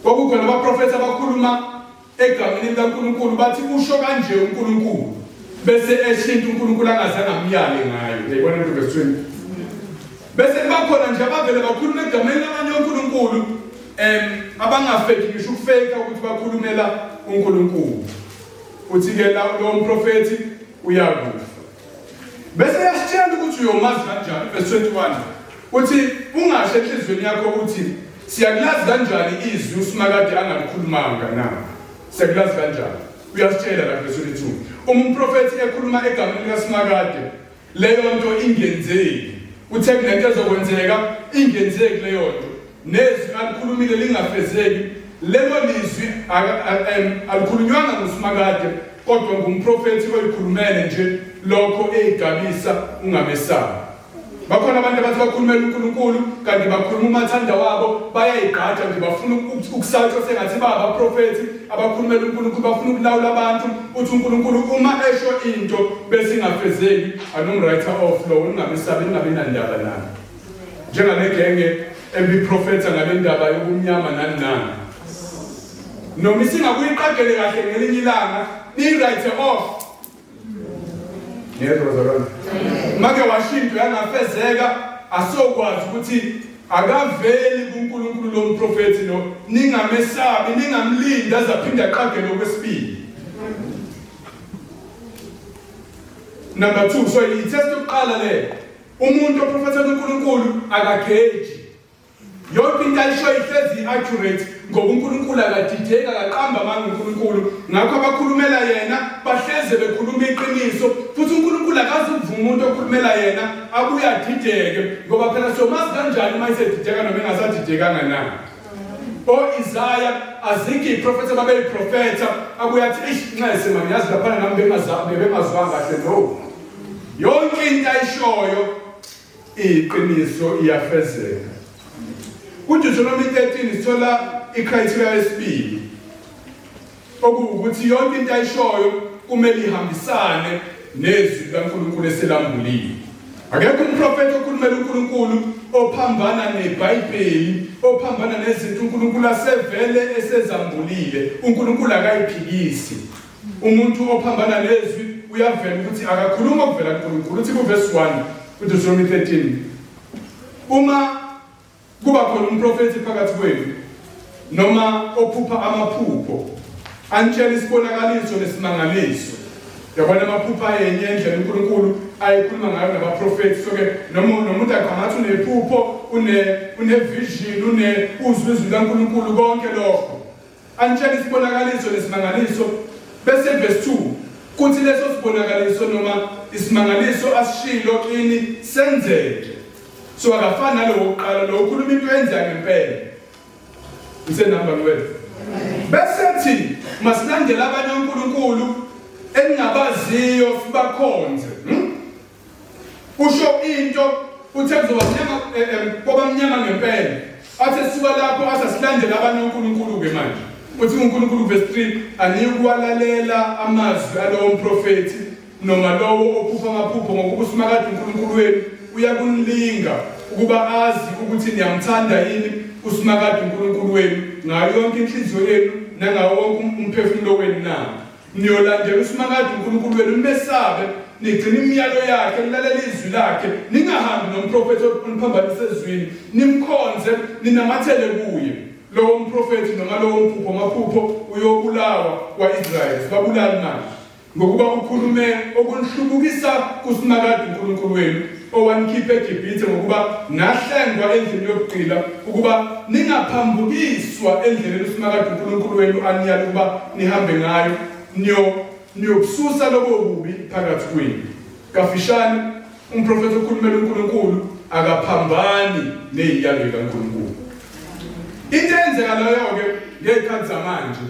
Kwakukhona abaprofethi abakhuluma egameni likaNkulunkulu bathi usho kanje uNkulunkulu bese eshintsha uNkulunkulu angazange amyale ngayo. Uyayibona into verse 20. Bese kuba khona nje abavele bakhuluma egameni labanye onkulunkulu abangafeki ngisho ukufeka ukuthi bakhulumela uNkulunkulu. Uthi ke lo mprofethi uyakufa. Bese yasitshela ukuthi uyomazi kanjani verse 21. Uthi ungasho enhliziyweni yakho ukuthi siyakulazi kanjani izwi uSimakade angalikhulumanga na? Siyakulazi kanjani? Uyasitshela la verse 22. Uma umprofethi ekhuluma egameni likaSimakade leyo nto ingenzeki. Uthe kunento ezokwenzeka ingenzeki leyo nto. Nezwi alikhulumile lingafezeki. Lelo lizwi alikhulunywanga nguSimakade kodwa ngumprofethi oyikhulumele nje lokho eyigabisa ungamesabi. Bakhona abantu abathi bakhulumela uNkulunkulu kanti bakhuluma umathanda wabo bayayigqaja nje bafuna ukusatshwa sengathi babaprofethi abakhulumela uNkulunkulu bafuna ukulawula abantu uthi uNkulunkulu uma esho into bese ingafezeki anomwriter off lo ungamesabi ningabi nandaba naye njengale genge ebiprofetha ngale ndaba yokumnyama nani nani noma isingakuyiqagele kahle ngelinye ilanga niyi-write off. Ngiyezwa bazalwane. Make washo into yangafezeka asokwazi ukuthi akaveli kuNkulunkulu lo mprofethi lo ningamesabi ningamlindi azaphinde aqagele okwesibili. Number 2 so i-test yokuqala le umuntu oprofethela uNkulunkulu akageji. Yonke into ayishoyo ihlezi i-accurate ngoba uNkulunkulu akadideki akaqamba amanga uNkulunkulu. Ngakho abakhulumela yena bahleze bekhuluma iqiniso futhi uNkulunkulu akazi ukuvuma umuntu okhulumela yena abuye adideke ngoba phela somazi kanjani uma esedideka noma engasadidekanga na. O-Isaya azikho iy'profetha ababeyiprofetha abuye athi eish nxese mani yazi laphana nami bengazwanga kahle no. Yonke into ayishoyo iqiniso iyafezeka. KuDeuteronomy 13 sithola icriteria yesibili okuwukuthi yonke into ayishoyo kumele ihambisane nezwi likaNkulunkulu eselambulile. Akekho umprofethi okhulumela uNkulunkulu ophambana neBhayibheli, ophambana nezinto uNkulunkulu asevele esezambulile. uNkulunkulu akayiphikisi. Umuntu ophambana nezwi uyavela ukuthi akakhuluma okuvela kuNkulunkulu. Uthi kuvesi 1 kuDeuteronomy 13 uma kuba khona umprofethi phakathi kwenu noma ophupha amaphupho anitshela isibonakaliso nesimangaliso yabona amaphupho ayenye indlela uNkulunkulu ayekhuluma ngayo nabaprofethi so ke noma nomuntu aqhamatha unephupho une une vision une uzwe izwi likaNkulunkulu konke lokho Anitshela isibonakaliso nesimangaliso bese verse 2 kuthi leso sibonakaliso noma isimangaliso asishilo kini senzeke. So akafani nalowo wokuqala lo ukhuluma into eyenzeka ngempela. Ngisenamba ngwethu. Bese thi masilandele abanye onkulunkulu eningabaziyo sibakhonze. Hmm? Usho into uthe kuzoba mnyama eh, eh, koba mnyama ngempela. Athe suka lapho athi asilandele abanye onkulunkulu ke manje. Uthi uNkulunkulu verse 3 aniyukuwalalela amazwi alowo mprofethi noma lowo ophupha amaphupho ngokuba uSimakade uNkulunkulu wenu uyakunilinga ukuba azi ukuthi niyamthanda yini uSimakade uNkulunkulu wenu ngayo yonke inhliziyo yenu nangawo wonke umphefumulo wenu na. Niyolandela uSimakade uNkulunkulu wenu, nimesabe, nigcine imiyalo yakhe, nilalele izwi lakhe, ningahambi nomprofethi oniphambanisa ezwini, nimkhonze, ninamathele kuye. Lowo mprofethi noma lowo mphupho maphupho uyobulawa kwa-Israyeli. Sibabulali manje. Ngokuba ukhulume okunihlubukisa kuSimakade uNkulunkulu wenu owanikhipha eGibhithe ngokuba nahlengwa endlini yobugqila ukuba ningaphambukiswa endleleni uSimakade uNkulunkulu wenu aniyala ukuba nihambe ngayo niyo niyobususa lobo bubi phakathi kwenu. Kafishane umprofethi okhulumela uNkulunkulu akaphambani neziyalo zikaNkulunkulu. Into eyenzeka leyo-ke ngey'khathi zamanje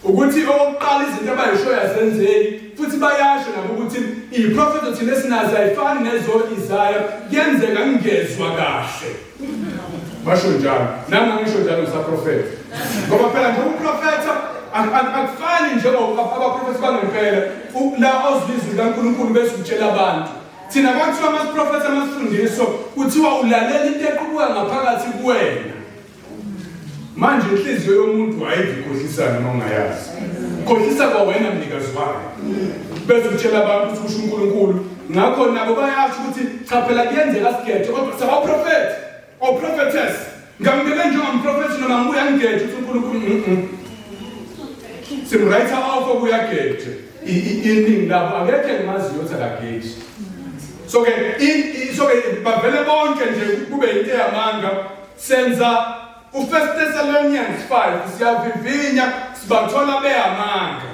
Ukuthi okokuqala izinto abayishoyo azenzeki futhi bayasho nabo ukuthi iprofetho thina esinazo ayifani nezo-Isaya kuyenzeka ngingezwa kahle. Basho njalo. Nami ngisho njalo ngisaprofetha. Ngoba phela nje ukuprofetha akufani njengoba abaprofethi bangempela la ozwa izwi likaNkulunkulu bese utshela abantu. Thina kwathiwa masiprofetha masifundiswa kuthiwa ulalela into equbuka ngaphakathi kuwena. Manje inhliziyo yomuntu ayivi ikhohlisana uma ungayazi. Ukhohlisa kwawena mnikazi wayo. Bese utshela abantu ukuthi kusho uNkulunkulu. Ngakho nabo bayasho ukuthi cha phela kuyenzeka sigeje kodwa sabaprofethi or prophetess. Ngambeke njengomprofethi noma ngibuya ngigeje ukuthi uNkulunkulu Simwrite off okuyageje. Iningi labo akekho engimaziyo ukuthi akageji. So ke so ke bavele bonke nje kube into yamanga senza uFirst Thessalonians 5 siyavivinya sibathola beyamanga.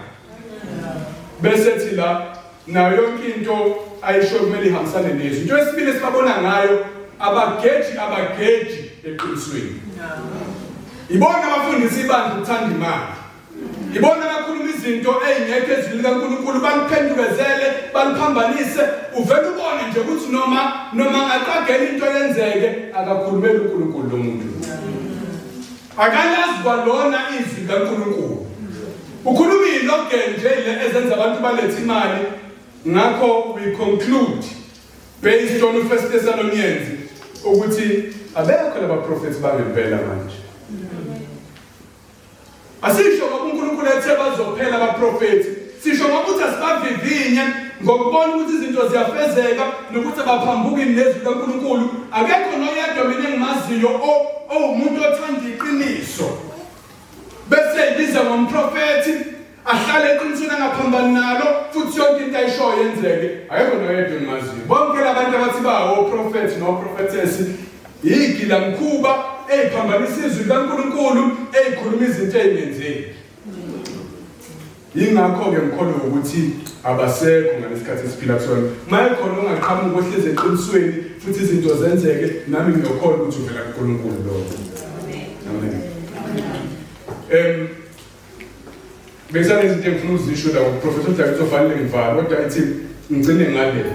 Bese thi la nayo yonke into ayisho kumele ihambisane nezwi. Into esibili esibabona ngayo abageji abageji eqinisweni. Ibona abafundisi ibandla ukuthanda imali. Ibona abakhuluma izinto ezingekho ezwini likaNkulunkulu baliphendukezele baliphambanise uvele ubone nje ukuthi noma noma angaqagela into yenzeke akakhulumeli uNkulunkulu lo muntu akalazi kwalona izwi likaNkulunkulu ukhuluma ilogan nje le ezenza abantu balethe imali ngakho we conclude based on uFirst Thessalonians ukuthi abekho laba prophets bangempela manje. Asisho ngoba uNkulunkulu ethe bazophela abaprofethi. Sisho ngoba uthi asibavivinye ngokubona ukuthi izinto ziyafezeka nokuthi abaphambuki nezwi likaNkulunkulu. Akekho noyedwa mina engimaziyo owumuntu othanda iqiniso. Bese ibiza ngomprofethi ahlale eqinisweni angaphambani nalo futhi yonke into ayishoyo yenzeke. Akekho noyedwa engimaziyo. Bonke labantu abathi bawoprofethi noprofethesi yigilamkhuba eyiphambanisa izwi likaNkulunkulu eyikhuluma izinto ey'ngenzeki. Yingakho-ke ngikholwa ukuthi abasekho ngalesikhathi esiphila kusona. Uma ekhona ongaqhamuka ohlezi eqinisweni futhi izinto zenzeke, nami ngiyokholwa ukuthi uvela kuNkulunkulu lowo. Amen. Bekusanezinto engifuna uzisho la uProfessor uDavid uzofanele ngivale kodwa ithi ngigcine ngale.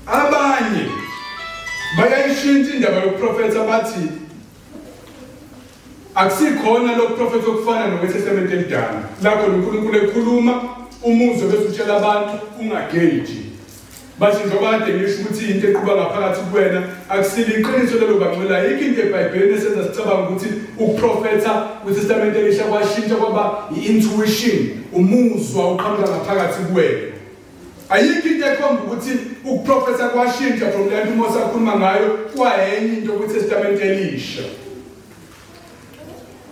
Abanye bayayishintsha indaba yokuprofetha bathi akusikhona lokuprofetha okufana nokweTestamente elidala lapho uNkulunkulu ekhuluma umuzwe bese utshela abantu ungageji Bathi njengoba kade ngisho ukuthi into eqhuba ngaphakathi kuwena akusilo iqiniso lelo bangcwele ayikho into eBhayibhelini esenza sicabanga ukuthi ukuprofetha kwiTestamente elisha kwashintsha kwaba i-intuition umuzwa uqhamuka ngaphakathi kuwena. Ayikho into ekhomba ukuthi ukuprofetha kwashintsha from le nto uMose akhuluma ngayo kwayenye into kwiTestamente elisha.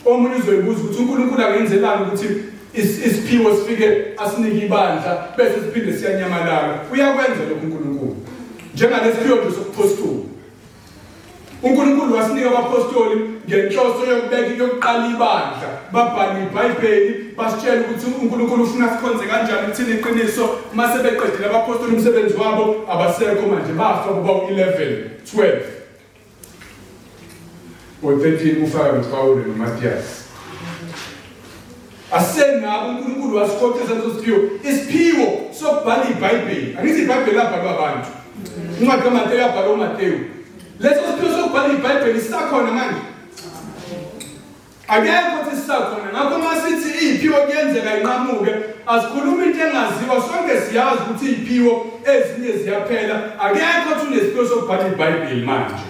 Omunye uzoyibuza ukuthi uNkulunkulu angenzelani ukuthi isiphiwo sifike asinike ibandla bese siphinde siyanyamalala. Uyakwenza lokhu uNkulunkulu. Njengalesiphiwo nje sokuphostoli. uNkulunkulu wasinika abaphostoli ngenhloso yokubeka yokuqala ibandla. Babhala iBhayibheli basitshela ukuthi uNkulunkulu ufuna sikhonze kanjani kuthini iqiniso. Mase beqedile abaphostoli umsebenzi wabo abasekho manje bafa kuba u-11 12 ngo-13 ufaka noPawulu noMatiyasi. Asenabo uNkulunkulu wasikhokhisa leso siphiwo. Isiphiwo sokubhala iBhayibheli. Angithi iBhayibheli labhalwa abantu. Incwadi kaMateyu yabhalwa uMateyu. Leso siphiwo sokubhala iBhayibheli sisakhona manje. Akekho othi sisakhona. Ngakho uma sithi iy'phiwo kuyenzeka inqamuke, asikhulumi into engaziwa. Sonke siyazi ukuthi iy'phiwo ezinye ziyaphela. Akekho othi unesiphiwo sokubhala iBhayibheli manje.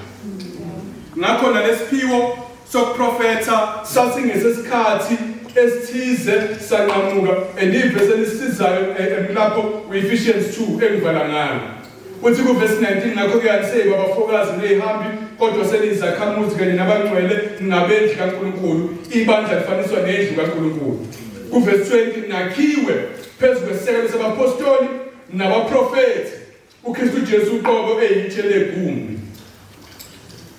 Ngakho nalesiphiwo sokuprofetha sasingesesikhathi esithize sanqamuka and ivesi elisizayo eh, eh, lapho u-Ephesians 2 engivala ngalo. Uthi kuvesi 19 ngakho-ke aniseyibo abafokazi nezihambi kodwa seniyizakhamuzi kanye nabangcwele nabendlu kaNkulunkulu. Ibandla lifaniswa nendlu kaNkulunkulu. Kuvesi 20 nakhiwe phezu kwesisekelo sabaphostoli nabaprofethi uKristu Jesu uqobo eyitshe legumbi.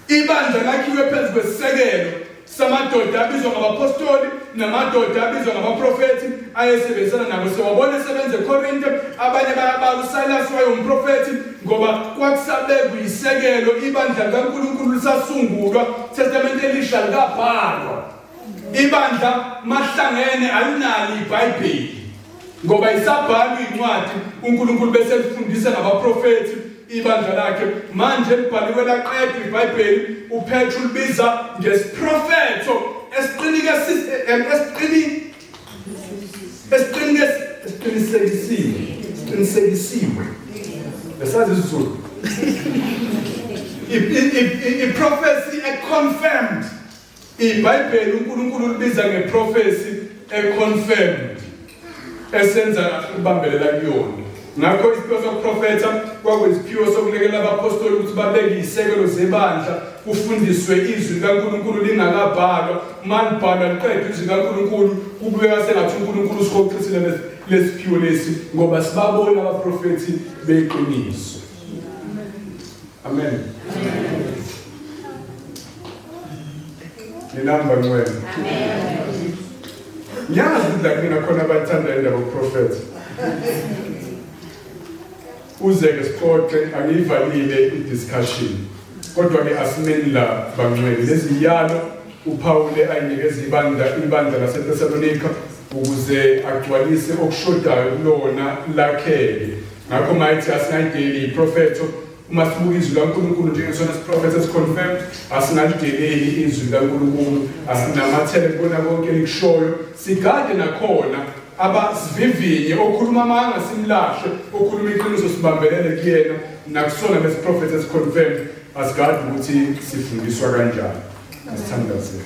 Ibandla lakhiwe phezu kwesisekelo samadoda abizwa ngabaphostoli namadoda abizwa ngabaprofethi ayesebenzisana nabo. Siwabona esebenza eKorinte, abanye bayabala uSilas wayewumprofethi ngoba kwakusabekwa isekelo ibandla likaNkulunkulu lisasungulwa, Testamente elisha likabhalwa. Ibandla mahlangene alinalo iBhayibheli ngoba isabhalwa incwadi uNkulunkulu bese elifundisa ngabaprofethi ibandla lakhe manje libhaliwe laqedwa iBhayibheli uPetru libiza ngesiprofetho esiqinike esiqini esiqinike esiqinisekisiwe siqinisekisiwe besazi isiZulu i-prophecy confirmed. IBhayibheli uNkulunkulu ulibiza ngeprophecy econfirmed esenza kahle ukubambelela kuyona. Ngakho isiphiwo sokuprofetha kwakuyisiphiwo sokulekela abaphostoli ukuthi babeke izisekelo zebandla, kufundiswe izwi likaNkulunkulu lingakabhalwa. Uma libhalwa liqedwe izwi likaNkulunkulu, kubukeka sengathi uNkulunkulu usihoxisile lesiphiwo lesi ngoba sibabona abaprofethi beqiniso. Amen. Ninamba ngcwele. Amen. Ngiyazi ukuthi la kumina khona abathanda indaba yokuprofetha. Uze-ke sixoxe angiyivalile i-discussion. Kodwa-ke asimeni la bangcwele. Lezi yalo uPawule ayinikeza ibandla ibandla laseThesalonika ukuze agcwalise okushodayo kulona lakheke. Ngakho mayithi asingayideli iprofetho uma sibuka izwi likaNkulunkulu njengesona siprofetho esiconfirmed asingalideleli izwi likaNkulunkulu asinamathele kubona konke elikushoyo sigade nakhona abasivivinye okhuluma amanga simlahle okhuluma iqiniso sibambelele kuyena nakusona lesiprofetho esiconfirmed asigade ukuthi sifundiswa kanjani asithandazele.